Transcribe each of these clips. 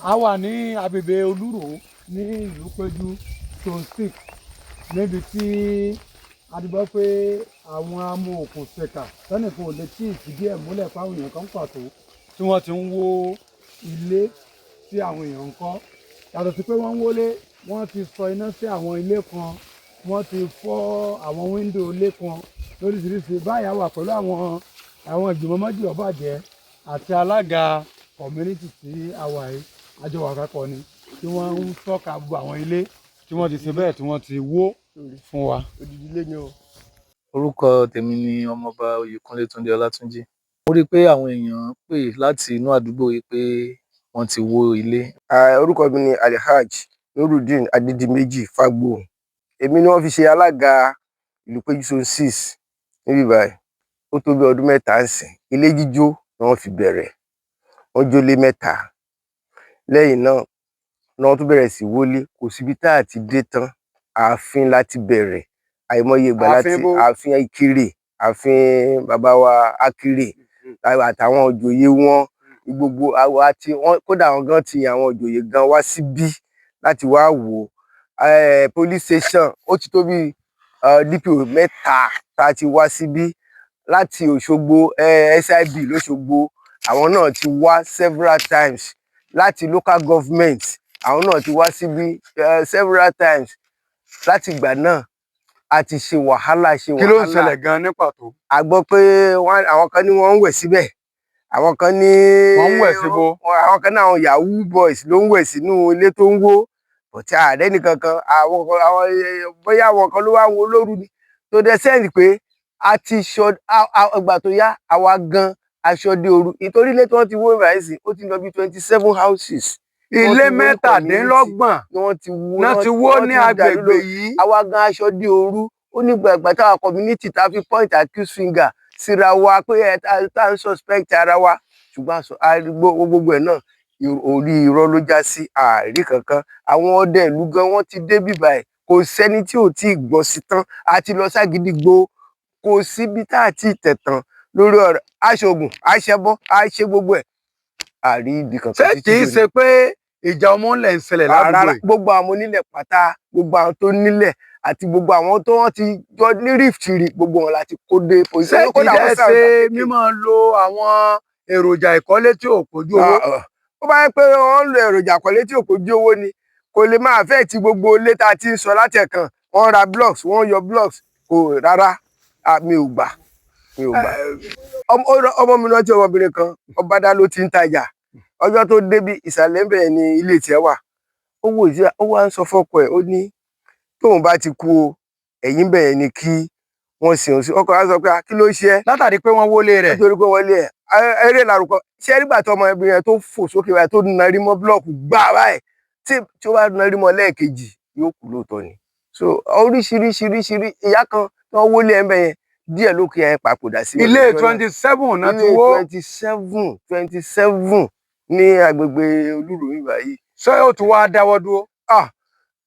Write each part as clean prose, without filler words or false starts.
A wà ní agbègbè Olúròó ní ìlú Péjú, Zone 6, níbi tí a ti gbọ́ pé àwọn amòòkùnṣìkà tẹ́nìkan ò lè tí ì fìdí ẹ̀ múlẹ̀ fáwọn èèyàn kan pàtó tí wọ́n ti ń wó ilé tí àwọn èèyàn ń kọ́. Yàtọ̀ sí pé wọ́n ń wólé, wọ́n ti sọ iná sí àwọn ilé kan, wọ́n ti fọ́ àwọn window ilé kan lóríṣiríṣi. Báyìí, a wà pẹ̀lú àwọn ìgbìmọ̀ mọ́jìọ̀bàjẹ́ àti alága community tí a wà yìí. Àjọ wà kápọ̀ ni tí wọ́n ń tọ́ka gbogbo àwọn ilé tí wọ́n ti ṣe bẹ́ẹ̀ tí wọ́n ti wó fún wa. Odidi ilé ni o. Orúkọ tèmi ni Ọmọọba Oyèkúnlé Túndé Ọlátúnjì. Mo rí i pé àwọn èèyàn pè láti inú àdúgbò yìí pé wọ́n ti wó ilé. Orúkọ mi ni Alhaj Nurudeen Adédìméjì Fágbóhùn. Èmi ni wọ́n fi ṣe alága ìlú Péjú Zone 6 níbí báyìí. Ó tó bí ọdún 3 ń sìn. Ilé jíjó ni wọ́n fi bẹ̀rẹ̀. Wọ́n jólé mẹ́ta. Lẹ́yìn náà ni wọ́n tún bẹ̀rẹ̀ sí wólé. Kò síbi tá a ti dé tán. Ààfin la ti bẹ̀rẹ̀. Àìmọye ìgbà láti Ààfin bo? Ààfin Ìkirè, ààfin bàbá wa Akirè àtàwọn ìjòyè wọn gbogbo àwa tí wọn. Kódà, àwọn gan ti àwọn ìjòyè gan wá síbí láti wá wò ó. Police station, ó ti tó bí DPO mẹ́ta tá a ti wá síbí láti Òṣogbo, SIB lÓṣogbo, àwọn náà ti wá several times. Láti local government, àwọn náà ti wá síbí several times. Láti ìgbà náà, a ti ṣe wàhálà, ṣe Kí ló ń wàhálà. ṣẹlẹ̀ gan ní pàtó? A gbọ́ pé àwọn kan ní wọ́n ń wẹ̀ síbẹ̀, àwọn kan ní Wọ́n ń wẹ̀ síbo? Àwọn kan ní àwọn yahoo boys ló ń wẹ̀ sínú ilé tó ń wó. But ààrẹ nìkankan, àwọn kan, àwọn bóyá àwọn kan ló wá wo lóru ni tó dẹ sẹ́yìn pé a ti ṣọ ìgbà tó yá, àwa gan aṣọ dé òru, ìtorí ilé tí wọ́n ti wó báyìí sí, ó ti lọ bí 27 houses. Ilé Wọ́n ti wó ní 27 ni wọ́n ti wó náà ti wó wọ́n ní ti dàlú agbègbè lóru. yìí. Àwa gan aṣọ dé òru. Ó ní gbàgbà táwa community tá fi point accuse finger síra wa pé ẹ tá ń suspect ara wa, ṣùgbọ́n gbogbo ẹ̀ náà, orí irọ́ ló já sí. Ààrí kankan. Àwọn ọdẹ ìlú gan, wọ́n ti dé bíbá ẹ̀. Kò sẹ́ni tí ò tí ì gbọ́ sí tán. A ti lọ ságídígbò, kò síbi tá a ti tẹ̀ tán lórí ọ̀rọ̀ aṣoògùn, aṣẹbọ, aṣe gbogbo ẹ̀, àrí ibi kankan Ṣé títí kì í dòní. ṣe pé ìjà ọmọ ńlẹ̀ ń ṣẹlẹ̀ Rárá. ládùúgbò yìí? Gbogbo àwọn onílẹ̀ pátá, gbogbo àwọn tó nílẹ̀ àti gbogbo àwọn tó wọ́n ti jọ ní rift rí, gbogbo wọn láti kó dé Ṣé position. kì í dẹ́ ṣe mímọ́ lo àwọn èròjà ìkọ́lé tí ò pójú owó? Ó bá yẹ pé wọ́n ń lo èròjà àkọlé tí ò pójú owó ni, kò lè máa fẹ́ ti gbogbo ilé tá a ti ń sọ látẹ̀kan. Wọ́n ra blocks, wọ́n yọ blocks, kò rárá. Mi ò gbà, mi ò gbà. Ọmọ mi rántí ọmọbìnrin kan, Ọbádá ló ti ń tajà. Ọjọ́ tó débi ìsàlẹ̀ ń bẹ̀rẹ̀ ní ilé tiẹ̀ wà, ó wò sí, ó wá ń sọ fọ́kọ ẹ̀, ó ní tóun bá ti kú o, ẹ̀yìn bẹ̀rẹ̀ ni kí wọ́n sìn òun sí. Ọkọ wa sọ pé, "Ah, kí ló ṣe ẹ́?" Látàrí pé wọ́n wólé rẹ̀. Nítorí pé wọlé ẹ̀, eré làrúkọ ṣé. Nígbà tí ọmọbìnrin yẹn tó fò sókè báyìí, tó narí mọ́ block gbà báyìí, tí ó bá narí mọ́ lẹ́ẹ̀kejì, yóò kú lóòótọ́ ni. So oríṣiríṣiríṣirí. Ìyá kan tí wọ́n wólé ẹ̀ ń bẹ̀ yẹn díẹ̀ ló kí ẹ̀ papòdà sí. Ilé 27 náà ti Ilé wó. 27, 27 ní agbègbè Olúròó báyìí. Ṣé ó ti wá dáwọ́ dúró? Ah,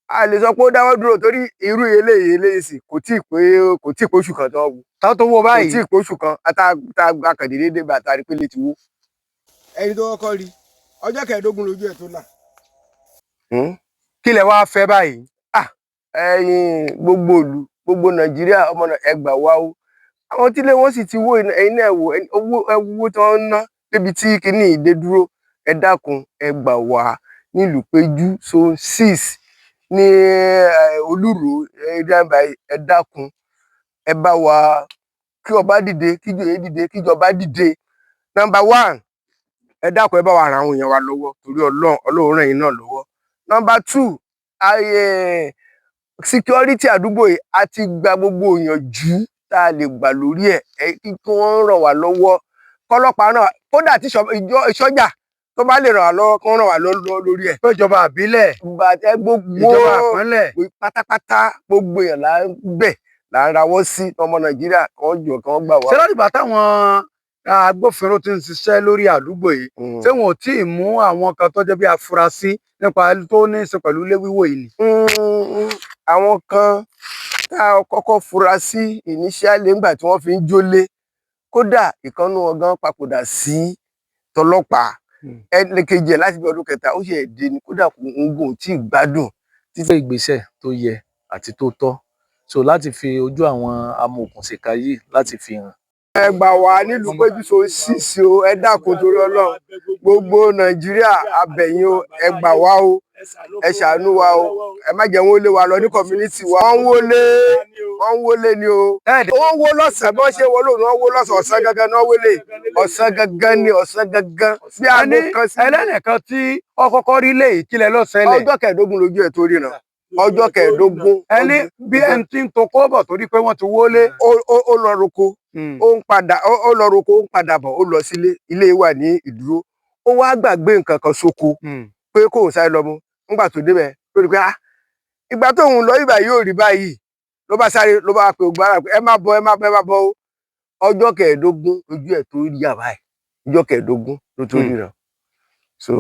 a lè sọ pé ó dáwọ́ dúró, torí irú eléyìí sì kò tí ì pé oṣù kan tí wọ́n wú. Tá tó wó Kò báyìí? tí ì pé oṣù kan tá a kàn déédéé bá a rí pé lè ti wó. Ẹni tó kọ́kọ́ rí, ọjọ́ 15 lójú ẹ̀ tó là. Kí lẹ wá fẹ́ báyìí? Ẹ̀yin gbogbo ìlú, gbogbo Nàìjíríà, ọmọ ẹ gbà wá o. Àwọn tílé wọn sì ti wó, ẹ̀yin náà wò owó, ẹ wo owó tí wọ́n ń ná débi tí kinní yìí dé dúró. Ẹ dákun, ẹ gbà wá nílùú Péjú, Zone 6, ní Olúròó area báyìí. Ẹ dákun, ẹ bá wa kí ọba dìde, kí ìjòyè dìde, kí ìjọba dìde. Number one, ẹ dákun, ẹ bá wa ran àwọn èèyàn wa lọ́wọ́, torí Ọlọ́run. Ọlọ́run ràn yín náà lọ́wọ́. Number two, ayé security àdúgbò yìí, a ti gba gbogbo ìyànjú tá a lè gbà lórí ẹ̀. Ẹ kí wọ́n ràn wá lọ́wọ́, kọ́lọ́pàá náà, kódà tí sọ́jà tó bá lè ràn wá lọ́wọ́, kó ràn wá lọ́wọ́ lórí ẹ̀. Pé ìjọba àbílẹ̀, ẹ gbogbo ìjọba àpínlẹ̀. Pátápátá, gbogbo èèyàn là ń bẹ̀, là ń rawọ́ sí ọmọ Nàìjíríà kan jọ kan gbà wá. Ṣé látìgbà táwọn agbófinró ti ń ṣiṣẹ́ lórí àdúgbò yìí, ṣé wọn ò tí ì mú àwọn kan tó jẹ́ bí afurasí nípa tó ní í ṣe pẹ̀lú ilé wíwó yìí ni? Àwọn kan tá a kọ́kọ́ fura sí initially nígbà tí wọ́n fi ń jólé, kódà ìkànnì wọn gan papòdà sí tọlọ́pàá. Ẹnìkejì ẹ̀ láti bí ọdún kẹta ó ṣe dé ni, kódà kò ń gùn tí ì gbádùn. Gbé ìgbésẹ̀ tó yẹ àti tó tọ́, so láti fi ojú àwọn amòòkùnṣìkà yìí láti fi hàn. Ẹ gbà wá nílùú Péjú Zone 6 o, ẹ dákun torí Ọlọ́run, gbogbo Nàìjíríà abẹ̀yìn o, ẹ gbà wá o, ẹ ṣàánú wa o, ẹ má jẹ́ wọn ó lé wa lọ ní community wa. Wọ́n ń wọlé, wọ́n ń wọlé ni o. Wọ́n ń wó lọ́sàn-án, bí wọ́n ṣe wọlé òun, wọ́n wó lọ́sàn-án, ọ̀sán gangan náà wọlé, ọ̀sán gangan ni, ọ̀sán gangan. Bí aago kan sí. Ẹlẹ́nìkan tí ọkọ̀kọ́ rí lé ìkílẹ̀ lọ́sẹ̀lẹ̀. Ọjọ́ kẹẹ̀ẹ́dógún lójú ẹ̀ tó ríran, ọjọ́ kẹẹ̀ẹ́dógún. Ẹni bí ẹni tí ń tokó bọ̀ torí pé wọ́n ti wọlé. Ó lọ roko, ó ń padà, ó lọ roko, ó ń padà bọ̀, ó lọ sílé, ilé wà ní ìdúró, ó wá gbàgbé nǹkan kan sóko pé kóun sáré lọ mú. Nígbà tó débẹ̀ lórí pé ah, ìgbà tóun lọ ibà yóò rí báyìí, ló bá sáré, ló bá pe ògbó ara pé ẹ má bọ̀, ẹ má bọ̀, ẹ má bọ̀ o. Ọjọ́ kẹẹ̀ẹ́dógún lójú ẹ̀ tó rí yà báyìí, ọjọ́ kẹẹ̀ẹ́dógún ló tó ríran so.